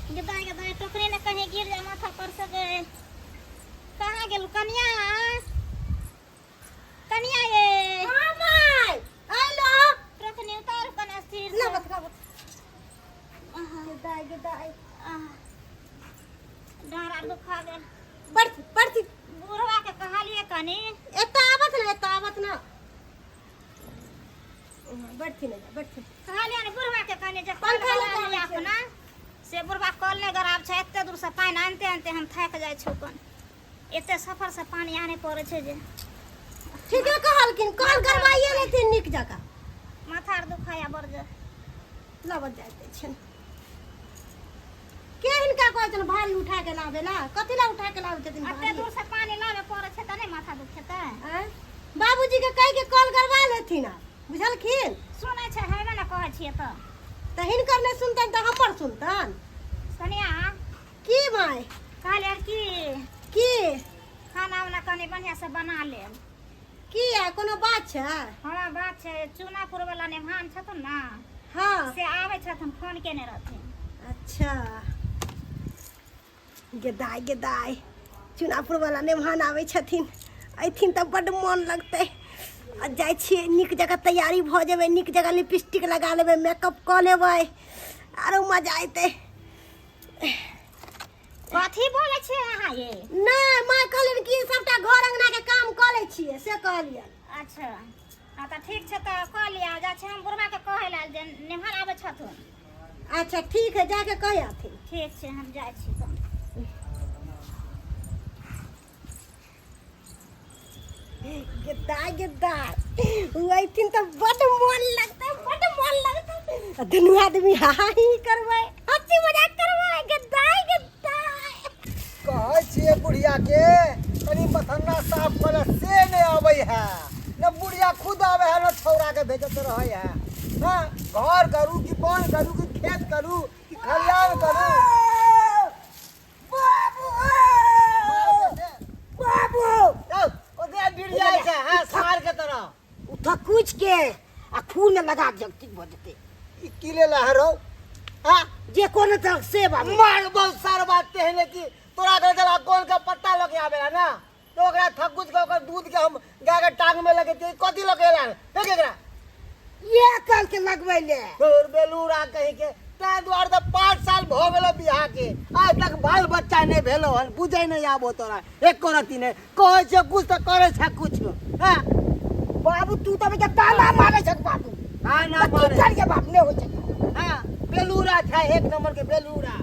गदाय गदाय टोकरी ने कहीं गिर जाए माथा पर से गए। कहाँ गेलू कनिया? कनिया ये। हाँ माय, आइलो। टोकनी उतार कने स्थिर ना से। बत ना बत। गदाय गदाय। आह, डाँड़ आर दुखा गेल। बढ़ बढ़। बुढ़वा के कहलिए कनी। एतऽ आबत ना, एतऽ आबत ना। बैठथिन एजा, बैठथिन। कहलिए ने बुढ़वा के कनी जे कल पंखा गड़ा लगा लिया दै छै। अपना से। बुढ़वा कल नहि गराब छै। एते दूर से पानि आनिते आनिते हम थाकि जाइ छी कन। एते सफर से पानि आने पड़ै छै जे। ठीके कहलखिन, कल करवाइए लेथिन नीक जकाँ। माथा आर दुखाया बड़ जे। लाबत जाइत दै छनि। के हिनका कहै छनि भारी उठा के लाबे ला? कथी ला उठा के लाबै छथिन एते भारी? दूर से पानि लाबे पड़ै छै तऽ नहि माथा दुखेतै? आँय? बाबूजी के कहि के कल करवा लेथिन आब, बुझलखिन? सुनै छै हेबे ने कहै छियै तऽ। तऽ हिनकर नहि सुनतनि तऽ हमर सुनतनि? कनिया। की माय? कहलियै की की? खाना उना कनि बढ़िआँ से बना लेब। किया, कोनो बात छै? हँ, बात छै। चूनापुर वाला नेभान छथुन ने, से आबै छथुन, फोन केने रहथिन। अच्छा, गेदाय गेदाय, चुनापुर वाला नेभान आबै छथिन। अयथिन तऽ बड्ड मोन लगतै। आ जाइ छियै, नीक जकाँ तैयारी भऽ जेबै, नीक जकाँ लिपस्टिक लगा लेबै, मेकअप कऽ लेबै, आरो मजा अयतै। कथी बोलै छियै अहाँ ये? नहि माय, कहलियनि कि सबटा घर अंगना के काम कऽ लै छियै, से कहलियनि। अच्छा, हँ तऽ ठीक छै, तऽ कऽ लिअ। जाइ छी हम बुढ़बाके कहै लए जे नेभान आबै छथुन। अच्छा, ठीक है, जाके कहि आथिन। ठीक छै, हम जाइ छी तऽ। गेदाय गेदाय, ओ अयथिन तऽ बड्ड मोन लगतै, बड्ड मोन लगतै। आ दुनू आदमी हा हा ही करबै, हँसी मजाक करबै। गेदाय गेदाय। कहै छियै बुढ़िया के कनि बथन्ना साफ करे, से नहि अबै है। न बुढ़िया खुद आबै है, न छौड़ा के भेजत रहै है। हाँ, घर करू कि बन करू कि खेत करू कि खलिहान करू। बाबू, बाबू। ओ दे गिर जाइ छै। हाँ, सार के तरह। उठा कुछ के आ खून लगा के ठीक भऽ जेतै। ई की ले ला हरो? हाँ। जे कोनो तरह से बाबू। मार बहुत सार बात तेहने कि तोरा के जरा कोन के पत्ता लगे आबेला ना, तो ओकरा थकुच के ओकर दूध के हम गाय के टांग में लगेतियै। कथी लगेला? फेंक एकरा। ये कल के लगबै ले। तोर बेलूरा कहीं के। ताहि दुआरे तऽ 5 साल भऽ गेलो बियाह के, आइ तक बाल बच्चा नहि भेलो हन। बुझै नहि आबो तोरा एको रत्ती नहि। कहै छियौ कुछ तऽ करै छै कुछ। हँ। बाबू, तू तऽ बेटा ताना मारै छक बाबू। ताना तऽ की मारै। करियै बाबू, नहि होइ छै। हँ, बेलूरा छै, एक नंबर के बेलूरा।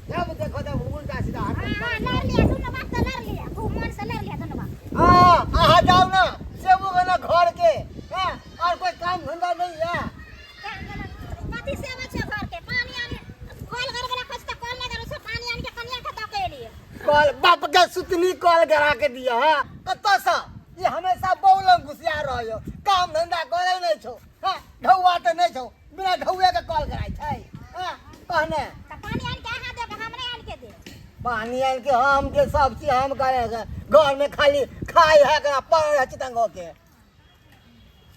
जब देखो तब उल्टा सीधा हाँ हरकत हाँ करै। लड़ लिया दुनू बाप तऽ, लड़ लिया, खूब मन से लड़ लिया दुनू बाप। हाँ, अहाँ जाउ ना सेबू गना घर के। हाँ, और कोई काम धंधा नहीं है? कथी सेवा छै घर के? पानी आनि कल घर वाला खोज तऽ कल नहि करू छै। पानी आनि के कनिया के दऽ के एलियै। कल बाप के सुतनी कल गरा के दिया है कतऽ से? ये हमेशा बौलंग घुसिया रहो, काम धंधा करे नहीं छो। हाँ, ढौआ तऽ नहीं छो, बिना ढौए के कल कराइ छै। हाँ, कहने। तऽ पानी आनि के अहाँ देब, हम नहि आनि के देब। पानी आनि के हम के सब चीज हम करे के। घर में खाली खाई है करा पर है चितंगो के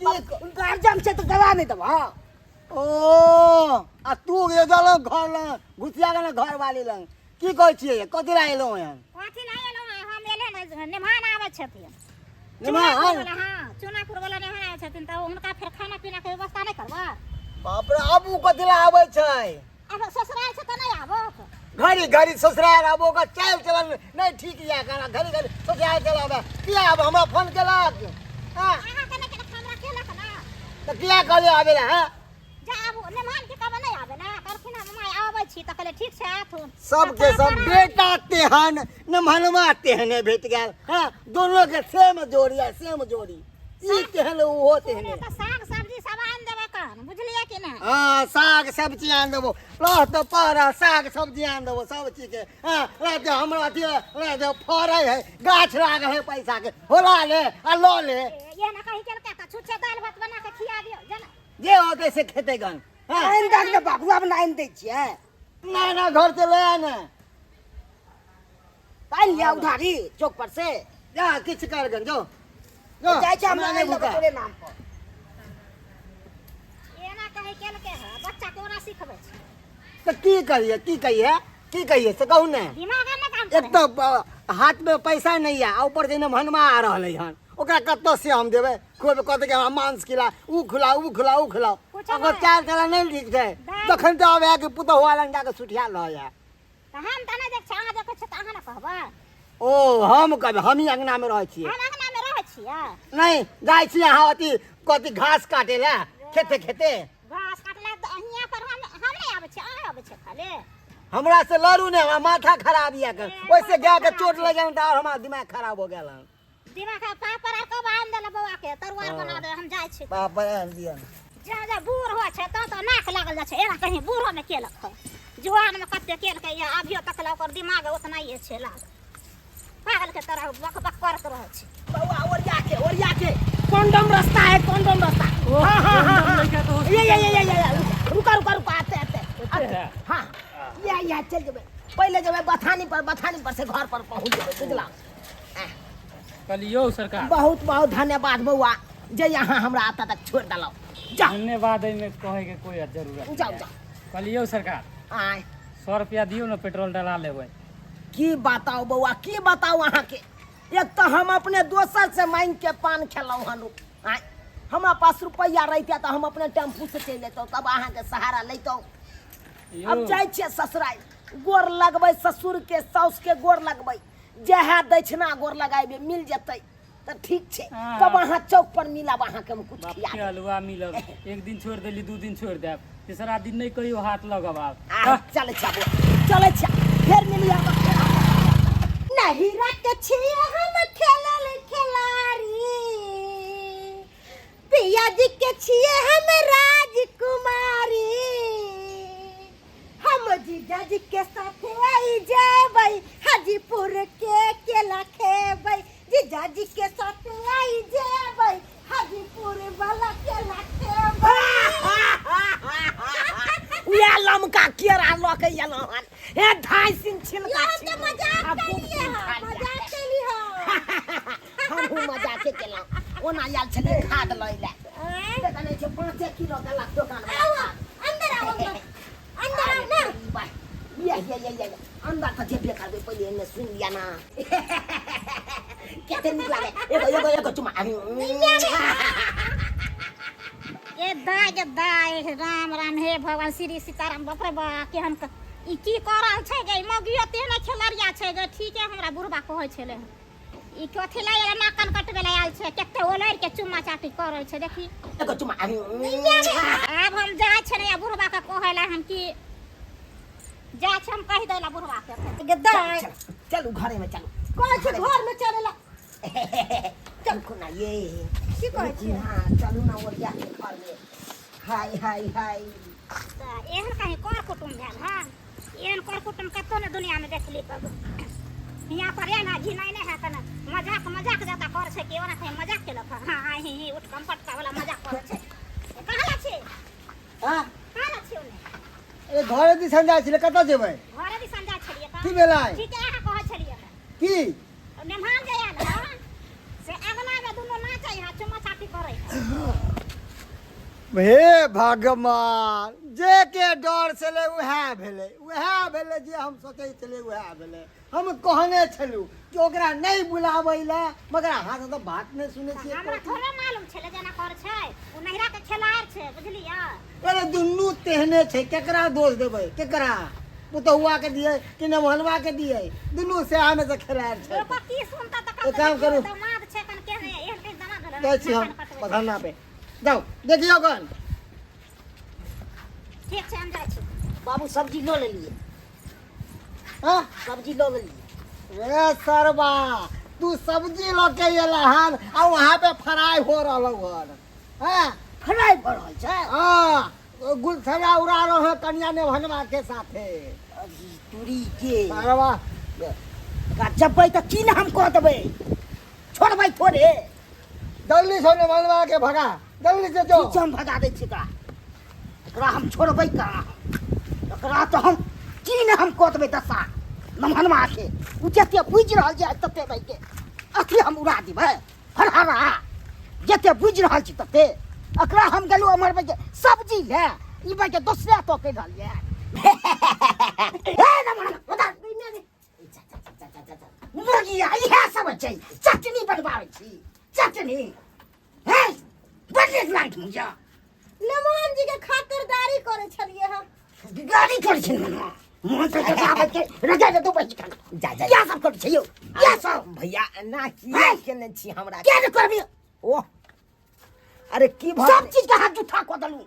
की गार्जियन छै तऽ गवा नहि देबह? ओ आ तू ये जलो घर लग घुसिया के ना घर वाली लग। की कहै छियै, कथी ला एलहुँ हन? कथी ला एलहुँ हँ? हम एले ने, नेभान आबै छथिन। नेभान? चूनापुर वाला, हाँ, चूनापुर वाला नेभान आबै छथिन, तऽ हुनका फेर खाना पीना के व्यवस्था नहि करबै? बाप रे, आब उ कथी ला आबै छै? आब ससुराल छै तऽ नहि आबत? घड़ी घड़ी ससुराल आब ओकर चालि चलन नहि ठीक यऽ। कना घड़ी घड़ी ससुराल चल आबै किया? आब हमरा फोन केलक? हँ। अहाँ के नहि केलक, हमरा केलक ना। तऽ किया कहलियै आबै लए? हँ। जा आबू, नेभान के कहबै नहि आबै ने। कहलखिन हम माय आबै छी, तऽ कहलियै ठीक छै, आथुन। सबके सब बेटा तेहन नमहनमा तेहने भेट गेल। हँ, दोनो के सेम जोड़ी आ सेम जोड़ी, ई तेहन ओहो तेहने। तऽ साग सब्जी सब आनि देबै कन, बुझलियै कि नहि? हाँ, साग सब्जी आनि देबो। रह तऽ पर साग सब्जी आनि देबो सब चीज के। हाँ, रह दे हमरा अथी, रह दे, फड़ै है गाछ लागल है पैसा के, होला ले आ लऽ ले। ये ना कही केलकै तऽ छुच्छे दालि भात बना के खिया दियौ जेना। जे होतै से खेतै गन। हाँ। आनि दहक ने बाबू, आब आनि दै छियै। ना ना, घर से ले आ ने। आनि लिअ उधारी चौक पर से। जा, किछु कर गन, जो जो। जाइ छै हम। हमरा नहि आनि लेबै भूखा। तोरे नाम पर। एना कही केलकै है, बच्चा के ओना सिखबै छै। तऽ की करियै, की कहियै? की कहिए से कहू ने। दिमाग नहि काम एक करे। तऽ हाथ में पैसा नहीं है आ ऊपर से नमहनमा आ रहलै हन, ओकरा कतऽ से हम देबै? खुएबै कहतै कि हमरा मांस खिला, ऊ खिला, ऊ खिला, ऊ खिलाओ। कुछो ओकर नहि। चाल चलन नहि ठीक छै। तखन तऽ आब कि पुतहु लग जाके सुठिया रहै। तऽ हम तऽ नहि देखै छियै, अहाँ देखै छियै तऽ अहाँ ने कहबै। ओ हम कहबै, हमही अंगना में रहै छियै। हम अंगना में रहै छियै। नहीं जाइ छी अहाँ अथी कथी घास काटे लए खेते खेते। घास काटला तऽ हियाँ पर हम नहि आबै छियै, अहाँ आबै छियै खाली। हमरा से लड़ू ने, हमरा माथा खराब यऽ कन। ए, ओहिसे माथा गाय के खराब चोट छै। लग गेल तऽ और हमरा दिमाग खराब हो गेल हन। दिमाग खराब, पापड़ आर कब आनि देलक बौआ के? तरुआ आर बना दे, हम जाइ छी। पापड़ आनि दिअ। जा जा बूढ़ होइ छै तऽ नाक लागल जाइ छै। एना कहीं बूढ़ोमे केलक हँ, जुआनमे कते केलकै या अभियो तक लए ओकर दिमाग ओतनाइए छै लागल। पागल के तरह बक बक करैत रहै छै। बौआ ओरिया के, ओरिया के, कॉन्डम रास्ता है, कॉन्डम रास्ता। हाँ हाँ हाँ हाँ, ये ये ये ये ये, रुका रुका रुका, आते आते आते। हाँ या चल जेबै, पहिले जेबै बथानी पर, बथानी पर से घर पर पहुँच जेबै, बुझला? कहलियौ सरकार। बहुत बहुत धन्यवाद बौआ जे यहाँ हमरा एतऽ तक छोड़ि देलहुँ। जाउ। धन्यवाद एहिमे कहैके कोई जरूरत जाउ, नहीं। जाउ। कहलियौ सरकार। आय। 100 रुपया दियौ ने, पेट्रोल डला लेबै। की बताउ बौआ, की बताउ अहाँके, एक तऽ हम अपने दोसर से मांगि के पान खेलहुँ हन। आँय, हमरा पास रुपैआ रहिते तऽ हम अपने टेम्पू से चलि अयतहुँ, तब अहाँके सहारा लैतहुँ। अब जाइ छियै ससुराल, गोर लगबै ससुर के, साउस के गोर लगबै, जएह दक्षिणा गोर लगाबे मिल जेतै तऽ ठीक छै। तब अहाँ चौक पर मिलब, अहाँके हम कुछ बाप खिया के देब। हलुआ मिलब। एक दिन छोड़ि देली, 2 दिन छोड़ि देब, तेसरा दिन नहि कहियो हाथ लगब आब। आ, चलै छै बौआ, चलै छै, फेर मिलियै। नहिरा के छियै हम खेलल खेलाड़ी, पिया जी के छियै हम राजकुमारी। हम जीजा जी के साथ आई जेबै, हाजीपुर के केला खेबै। जीजा जी के साथ आई जेबै, हाजीपुर वाला केला खेबै। उएह लमका केरा लऽ के एलहुँ हन, हे ढाई सिन छिलका। यो, हम तऽ मजाक आ खूब केलियै सिन हँ, खाइ मजाक केली हँ। हमहूँ मजाके केलहुँ। ओना आयल छलियै खाद लै लए। आँय? देखै नहि छै, 5 किलो देलक दोकान। आउ, अंदर आउ, अंदर अंदर आउ ना। ये ये ये ये, अंदर तऽ जेबे करबै, पहिले एन्ने सुनि लिअ ना, कते नीक लागे। एगो एगो एगो चुमा। ए दाय गे दाय, राम राम, हे भगवान श्री सीताराम, बाप रे बा, केहन ई की कऽ रहल छै गे? मौगियो तेहने खेलरिया छै गे। ठीके हमरा बुढ़बा कहै छलै, ई कथी लए आयल? नाक कान कटबै लए आयल छै? कते ओलरि के चुम्मा चाटी करै छै, देखी। एगो चुमा। आब हम जाइ छै ने बुढ़बा के कहै लए, हम की जाइ छै, हम कहि दै लए बुढ़बा के गे दाय। चलू घरे में चलू। कहै छै घर में चले ला। चलू ना ये। की कहै छियै? हाँ चलू ना ओरिया के घर में। हाय हाय हाय। तऽ एहन कहीं कर कुटुम भेल हँ? एहन कर कुटुम कतौ ने दुनिया में देखली। कब हियाँ पर एना घिनाइ नहि हैत ने? मजाक मजाक जकाँ करै छै कि ओना कहीं मजाक केलक हँ? हाँ ही ही उठकम पटका वाला मजाक करै छै। कहाँ ला छी? हाँ? कहाँ ला छी ओने? अरे घरे दिसन जाइ छलै, कतऽ जेबै? घरे दिसन जाइ छलियै तऽ की भेलै? ठीके अहाँ कहै छलियै। की? मेहमान जे आयल हँ से अङ्गनामे दुनू नाचै हँ, चुम्मा चाटी करै हँ। हे भगवान, जे के डर छलै उएह भेलै, उएह भेलै जे हम सोचै छलियै उएह भेलै। हम कहने छलहुँ कि ओकरा नहि बुलाबै लए, मगर अहाँ सब तऽ बात नहि सुनै तऽ छियै। हमरा थोड़े मालूम छलै जेना कर छै। ओ नैहरा के खेलाड़ छै, बुझलियै? अरे दुनू तेहने छै, केकरा दोष देबै? केकरा पुतहुआ के दियै कि नमहनवा के दियै? दुनू सएह मे से खेलाड़ छै। लोक की सुनता तऽ एक काम करू। दमाद छै कन केहन एहन कहीं दमाद भेलै? जाइ छी हम पधरना पे, जाउ देखियौ गन। ठीक छै, हम जाइ छी। बाबू सब्जी लऽ लेलियै। हाँ? सब्जी लऽ लेलियै। रे सरबा, तू सब्जी लऽ के एला हन आ वहाँ पे फ्राई हो रहल हन? हाँ? फ्राई भऽ रहल छै? हाँ, गुलछर्रा उड़ा रहो है कनिया ने भनवा के साथे। अभी तुरी के सरबा एकरा जबै तऽ की ने हम कऽ देबै, छोड़बै थोड़े। जल्दी से ने भनवा के भगा, जल्दी से जो। ठीक छै, हम भगा दै छी एकरा। एकरा हम छोड़बै कहाँ? एकरा तऽ हम की ने हम कऽ देबै दशा नमहनमा के। ओ जते बुझि रहल छै तते भाइके अथी हम उड़ा देबै हरहरा। जते बुझि रहल छी तते एकरा हम गेलहुँ अमर भाइके सब्जी लए, ई भाइके दोसरे तो कहि रहल यऽ। हे नमहन। छै चटनी बनबाबै छी चटनी हे बड़ नीक लागत मुझे मेहमान जी के खातिरदारी करै छलियै हम गाड़ी करै छै मनमा मोन से आबै छै रजा दे तू बैठ जा जा क्या सब करै छै यौ क्या सब भैया एना किया केने छी हमरा क्या ने करबी ओह अरे की भऽ सब चीज के हाथ जूठा कऽ देलू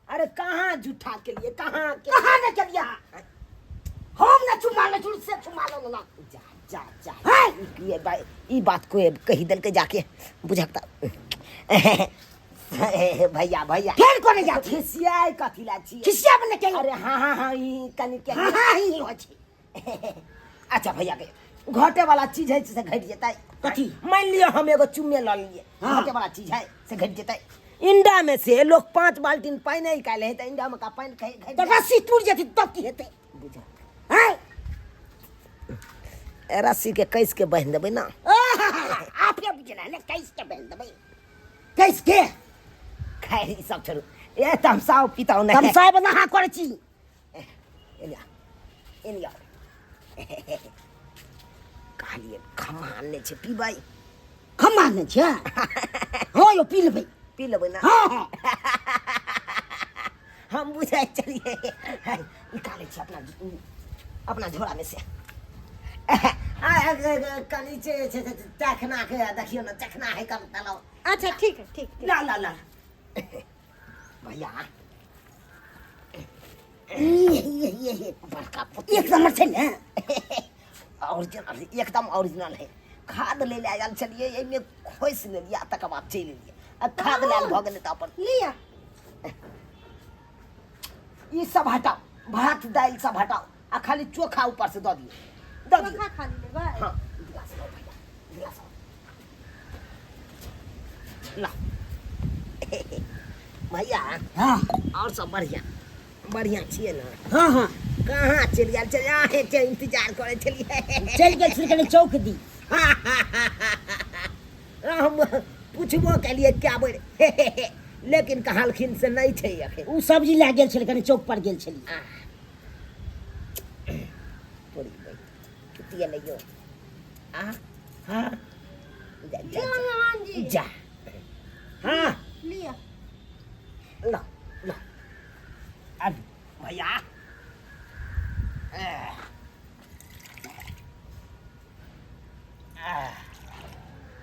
अरे कहाँ जूठा के लिए कहाँ के कहाँ ने केलिए हम ने चुमा ले छलू से चुमा लेलक जा जा जा हैं? ई ई बात कोई कही देलकै जाके बुझकता भैया भैया फेर कोने जा खिसियाय कथी ला छी खिसिया बने के अरे हाँ हाँ हाँ ई कनि के हाँ हाँ ही होइ छै अच्छा भैया के घटे वाला चीज है से घट जेतै कथी? मान लियो हम एगो चुम्मे लऽ लिए हाँ। घटे वाला चीज है से घट जेतै इंडा में से लोग 5 बाल्टीन पानि नहीं निकाले है तऽ इंडा में का पानि घटि तऽ रस्सी टूट जेतै तब की हेतै बुझा हैं रस्सी के कस के बान्हि देबै ना आपे बुझना ने कैस के बान्हि देबै कैस के खैर ई सब छोड़ू ए तमसाओ पिताओ नहीं तमसाए बला अहाँ करै छी एलिया एलिया कहलिए खम्मा आनने छै पीबै खम्मा आनने छै हँ यौ पी लेबै पी लेबै ना हँ हँ हम बुझाइ छलियै निकालै छी अपना अपना झोरा में से कनि चखना के देखियौ ने चखना है कम तलाव अच्छा ठीक है ठीक ला ला ला भैया ये बड़का एक नंबर छै ने ओरिजिनल एकदम ओरिजिनल है खाद ले ले आयल छलियै एहिमे खोसि लेलियै आ तकर बाद चलि एलियै आ खाद लायल भऽ गेलै तऽ अपन लिअ ई सब हटाओ भात दालि सब हटाओ आ खाली चोखा ऊपर से दऽ दियौ दऽ दियौ चोखा खाली लेबै हाँ गिलास लाओ भैया गिलास लाओ ला भैया हाँ और सब बढ़िया बढ़िया छियै ने हाँ हाँ कहाँ चलि गेल छलियै अहें के इंतजार करै छलियै चलि गेल छलियै कनि चौक दी हम पुछबो केलियै कए बेर लेकिन कहलखिन से नहि छै अखन ओ सब्जी लए गेल छलै कनि चौक पर गेल छलियै तोरी भाई छुट्टी लैयो आ हाँ जा जा जा। मेहमान जी जा हाँ लिअ लो लो अब भैया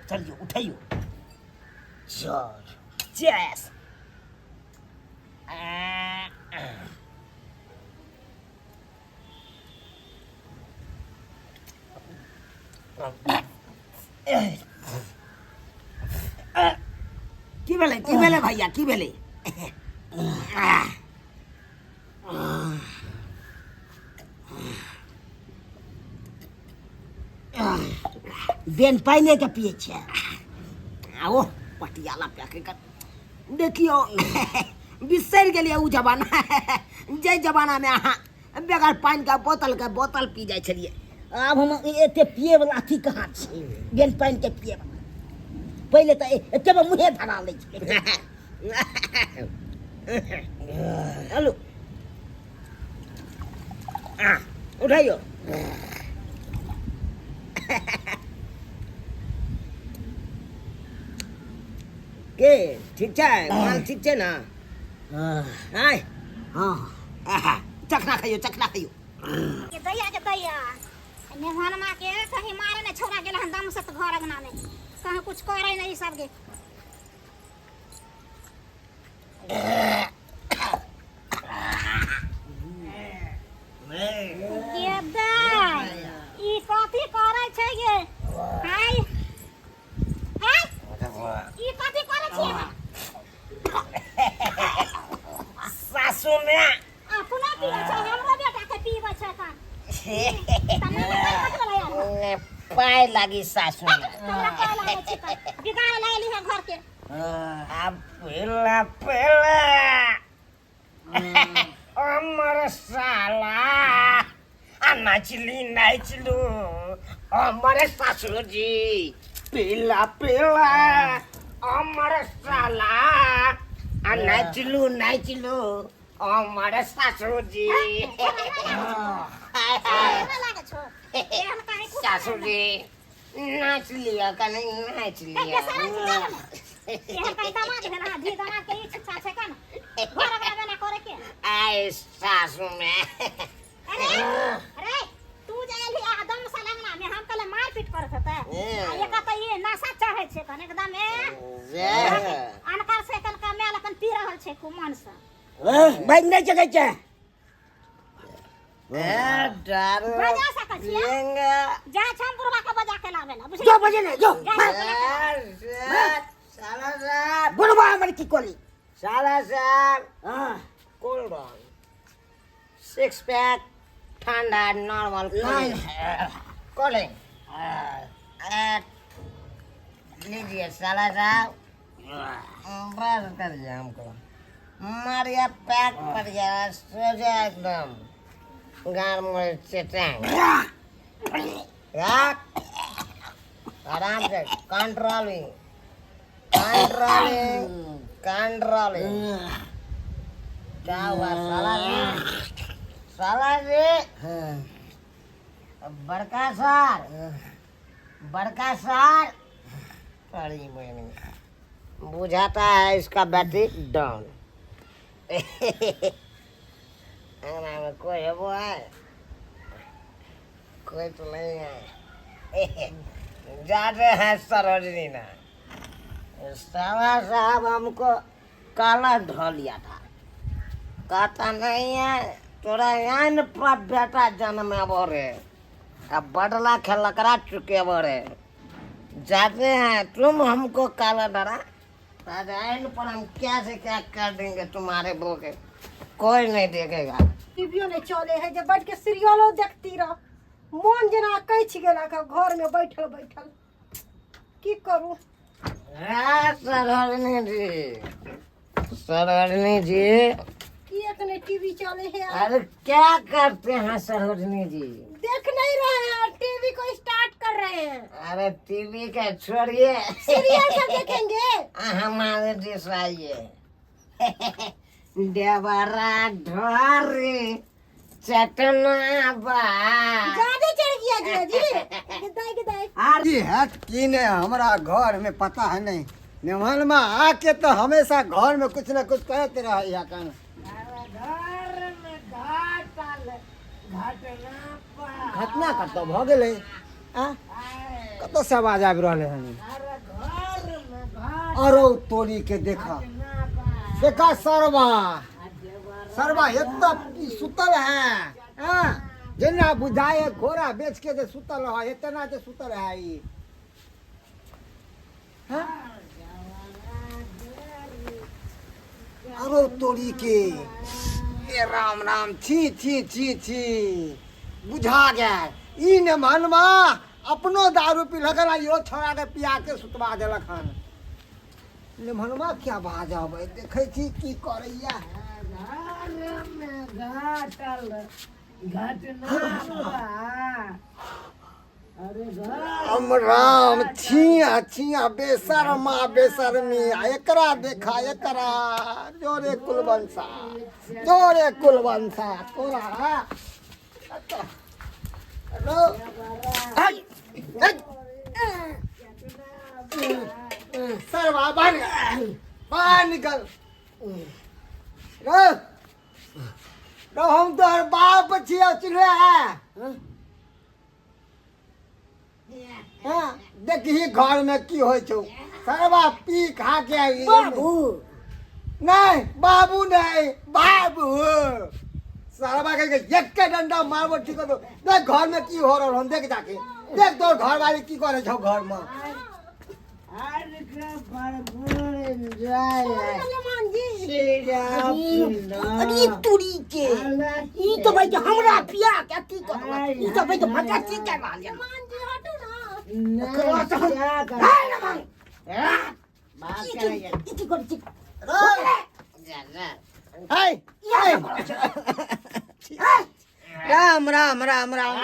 चलियो उठाइयो चल चेस की भेलै की भेलै भैया की भेलै बेन पानिए के पियै छियै आ ओ पटियाला पैक कर देखियौ बिसरि गेलियै ओ जमाना जाहि जमानामे अहाँ बगैर पानिके बोतलके बोतल पी जाइ छलियै आब हम एते पिए वाला अथी कहाँ छी बेन पानिके पिए वाला पहिले तऽ एते बेर मुँहे धरा लै छलै हेलो उठाइयो के ठीक छै माल ठीक छै ने आय हँ आहा चखना खइयो चखना खइयो के दैया के दैया मेहमानमा के कहीं मारे ने छोड़ा गेल हन दम से तऽ घर अंगना में कहीं कुछ करे नहीं सब के गे दाइ ई कथी करै छै गे हाय हाय ई कथी करै छियै सासु मे अपना पीबै छै हमरो बेटा के पीबै छै कान तन्ना के पाइ कटबै यार पाय लागी सासु मे हमरा पाइ लागै छै तऽ बिगाड़ लए है घर के आब पेला पेला अमर साला आ नाचली नाचलू अमर ससुरजी पीला पीला अमर साला आ नाचलू नाचलू अमर ससुरजी लागै छौ एहन काहे कुछ सासुरजी नाच लिअ कनि नाच ए, लिअ बेसरम छी चल ने। एहन कहीं दामाद भेल अहाँ धी दामाद के ई शिक्षा छै कन घर अगरा बेना करे के आइ सासु मे अरे अरे तू जे एलही आ दम से अंगना में हम कहले मारपीट करत हेतै आ एकर तऽ ई नशा चढ़ै छै कन एकदम ए जे अनकर से कन कमायल अपन पी रहल छै खूब मन से बाजि नहि सकै छै ए दारू बजा सकै छियै पियेंगे जा छम बुढ़वा के बजा के लाबे ला बुझली जो बजे ने जो जा, बजा के लाबे। साला साहब बुढ़वा हमर की कोली साला साहब हाँ कोल्ड ड्रिंक सिक्स पैक ठंडा नॉर्मल कोल्ड लीजिए साला साहब बस करिए हमको मारिया पैक पड़ गया सो जाए एकदम गार में चटांग रख आराम से कंट्रोलिंग कंट्रोलिंग कंट्रोलिंग क्या हुआ साला जी साला जी बड़का सर बड़का सर अरे बहन बुझाता है इसका बैटरी डाउन अंगना में कोई है वो है कोई तो नहीं है जाते हैं सरोजनी ना साला साहब हमको काला ढो लिया था कहता नहीं है तोरा यहाँ न पर बेटा जन्म है रे अब बदला खेलकरा चुके बड़े जाते हैं तुम हमको काला डरा राजाइन पर हम क्या से क्या कर देंगे तुम्हारे बो के कोई नहीं देखेगा टीवियो नहीं चले है जे बैठ के सीरियलो देखती रह मन जेना कछि गेलक घर में बैठल बैठल की करू सरोजनी जी सरोजनी जी किएक नहीं टीवी चले है अरे क्या करते हैं सरोजनी जी देख नहीं रहे हैं टीवी को स्टार्ट कर रहे हैं अरे टीवी के छोड़िए सीरियल सब देखेंगे हमारे देश आइए देवरा ढोरी चटना बा ज्यादा चढ़ गया जिया जी गिदाई गिदाई की है की नहीं हमरा घर में पता है नहीं मेहमान में आके तो हमेशा घर में कुछ न कुछ कहते रहे या कन घटना कतऽ भऽ गेलै आ कतऽ से आवाज आबि रहलै हन अरौ तोरी के देखा देखा सरवा सरवा एतऽ सुतल है हाँ जेना बुझाए घोड़ा बेच के जे सुतल है एतना जे सुतल है ई हाँ? अरो तोरी के ए राम राम छी छी छी छी बुझा गेल ई ने मनवा अपनो दारू पीलक आ इहो छोड़ा के पिया के सुतवा देलक हन ने मनवा क्या बाज अबै देखै छी की करैया हम राम छिया छिया बेशर्मा बेशर्मी आ एकरा देखा एकरा जोरे कुलवंशा जोरे कुलवंशा तोरा रो हट, हट। सरवा बाहर निकल बाहर निकल रो रो हम तोहर बाप छियौ चिन्हले है हाँ, देखही घर में की होइ छौ सरवा पी खा के आबि बाबू नहीं बाबू नहीं बाबू सरवा के एक डंडा मारबो ठीक हो देख घर में की हो रहल हन देख जाके देख तोर घर वाली की करे छौ घर में अरे तुरी के ई तो भाई हमरा पिया के की करब ई तो भाई मजा की कर रहल है एकरा से हम हाय ना मांग ई की कर छी हाय हाय राम राम राम राम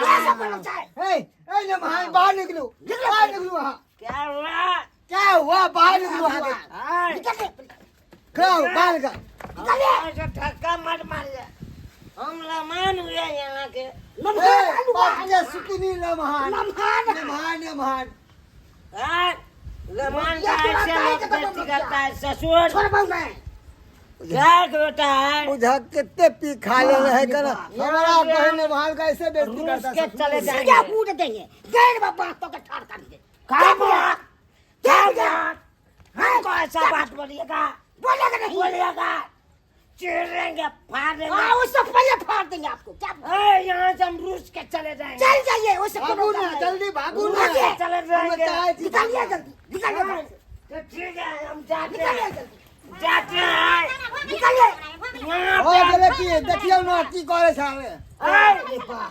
हे ए ने महान बाहर निकलू बाहर निकलू वहां क्या हुआ क्या हुआ बाहर निकलू वहां के निकल खड़ा हो बाहर निकल ऐसे धक्का मत मारिए हम लमान हुए यहाँ के। ए, बाप के सुतनी लम्हान लम्हान लम्हान। हाँ, लमान का ऐसे लोग बेइज्जती करता है ससुर। छोड़बौ नहि। क्या बेटा है? बुझा कितने पी खा ले रहे कर हमारा कहने भाल का ऐसे बेइज्जती रूस करता के ससुर। चले सीधा जाएंगे। कूट देंगे गैर बाबा तो के ठाड़ कर दे। क्या बोला? क्या बोला? हमको ऐसा बात बोलिएगा? बोलेगा नहीं। बोलिएगा चीरेंगे फाड़ देंगे। हाँ, उससे पहले फाड़ देंगे आपको। क्या ए, यहाँ से हम रूस के चले जाएंगे। चल जाइए उससे भागू ना जल्दी भागू ना। रूस के चले जाएंगे। चाहे छी। निकालिए जल्दी, निकालिए बाहर से। तो ठीक है हम जाते निकालिए हैं, जल्दी, जाते हैं। निकालिए। यहाँ हो पे गेलै की देखियौ ना की करे छाले। ए,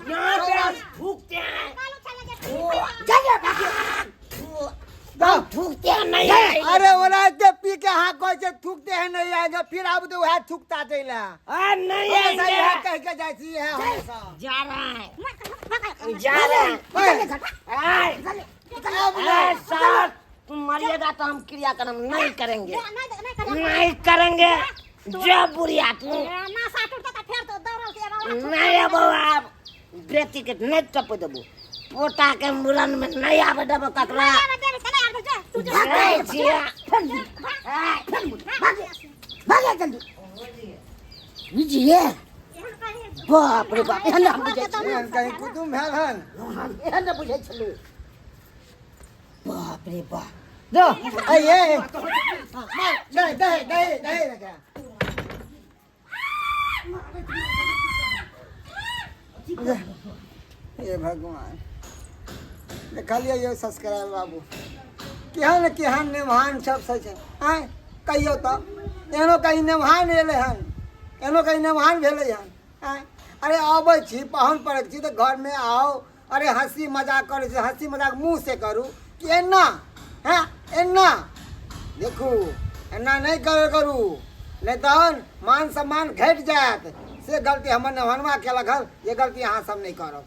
यहाँ पे हम थूकते हैं, जाइए भागिए। जाओ। थूकते हैं नहीं आएंगे। अरे ओना के पी के हां कहै छै थूकते हैं नहीं आएंगे, फिर आब तो वएह थूकता चलि ए, नहीं हमेशा आएंगे। इएह कहि के जाइ छी इएह हमेशा। जा रहा है, जा रहे हैं। ए, ए, साहब, तुम मरिएगा तो हम क्रियाक्रम नहीं करेंगे, नहीं करेंगे। जा बुढ़िया तू नहीं अब आप बेटी के नहीं टप देबो, पोता के मुरन में नहीं आबे देबो ककरा। नहीं छिया। भागिए जल्दी। बुझिए बाप रे बाप, एहन हम बुझै छी। एहन कहीं कुटुम भेल हन। एहन नहि बुझै छलहुँ। बाप रे बाप। जो ए ए दे दे दे दे रखा। हे भगवान देखलियै यौ सब्सक्राइब बाबू केहन केहन नेमहान सब छै। आँय कहियौ तऽ एहनो कहीं नेमहान एलै हन, एहनो कहीं नेमहान भेलै हन। आँय अरे अबै छी पाहुन परक छी तऽ घरमे आउ, अरे हँसी मजाक करै छी, हँसी मजाक मुँहसँ करू कि एना? हँ एना देखू, एना नहि कर करू, नहि तहन मान सम्मान घटि जायत। से गलती हमर नेमहनमा केलक हन, जे गलती अहाँ सब नहि करब।